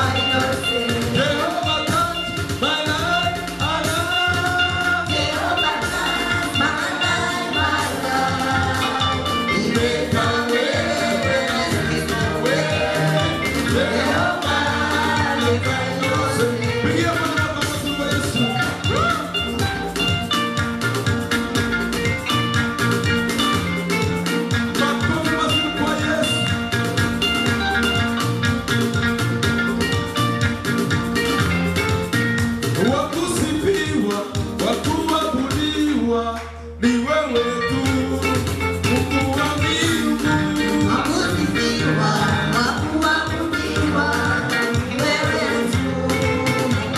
Jehovah turns my life around. Jehovah turns my life around. He make a way where there is no way. Jehovah make a way. Pigia Bwana makofi kwa Yesu. Makofi mazuri kwa Yesu. Wakusifiwa, wakuabudiwa ni wewe tu, Mungu wa mbingu. Wakusifiwa, wakuabudiwa, ni wewe tu,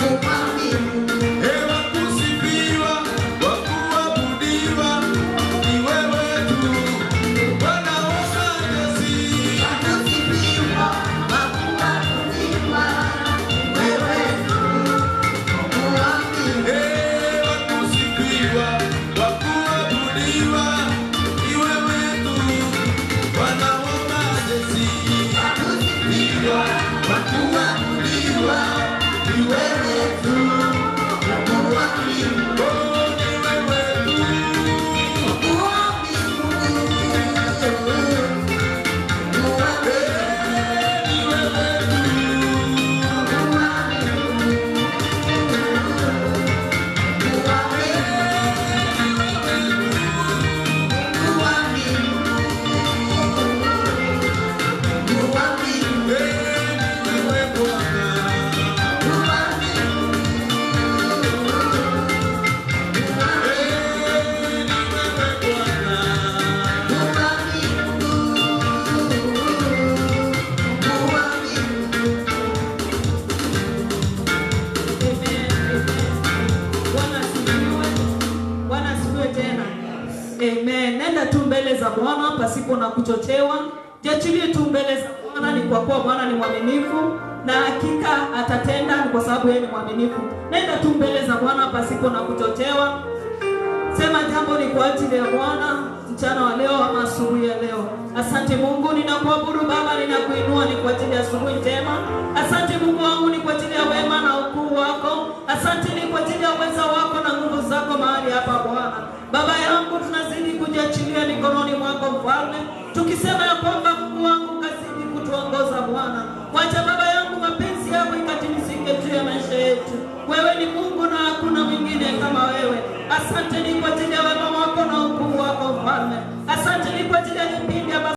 Mungu wa mbinguni. Wakusifiwa, wakuabudiwa ni wewe tu, Bwana wa majeshi. Wakusifiwa, wakuabudiwa, ni wewe tu, Mungu wa mbinguni. Wakusifiwa, wakuabudiwa ni wewe tu, Bwana wa majeshi. Wakusifiwa, wakuabudiwa, ni wewe tu, Mungu wa mbinguni. Oh, ni wewe tu. Mungu wa mbinguni. Mungu wa mbinguni. Ni wewe tu. Mungu wa mbinguni. Mungu wa mbinguni. Mungu wa mbinguni. Mungu wa mbinguni. Ni wewe Bwana. Mungu wa mbinguni. Mungu wa mbinguni. Ni wewe Bwana. Mungu wa mbinguni. Mungu wa mbinguni. Amen, amen. Bwana asifiwe. Bwana asifiwe tena. Amen. Nenda tu mbele za Bwana pasipo na kuchochewa. Jiachilie tu mbele za Bwana, ni kwa kuwa Bwana ni mwaminifu na hakika atatenda, ni kwa sababu yeye ni mwaminifu. Nenda tu mbele za Bwana pasipo na kuchochewa. Sema jambo ni kwa ajili ya Bwana mchana wa leo ama asubuhi ya leo. Asante Mungu, ninakuabudu Baba, ninakuinua ni kwa ajili ya asubuhi njema. Asante Mungu wangu ni kwa ajili ya wema na ukuu wako. Asante ni kwa ajili ya uweza wako na nguvu zako mahali hapa Bwana. Baba yangu, tunazidi kujiachilia mikononi mwako Mfalme, tukisema ya kwamba Mungu wangu kazidi kutuongoza Bwana. Wacha Baba yangu mapenzi yako ikatimizike juu ya maisha yetu. Wewe ni Mungu na hakuna mwingine kama wewe. Asante ni kwa ajili ya wema wako na ukuu wako Mfalme. Asante ni kwa ajili ya vipindi ambavyo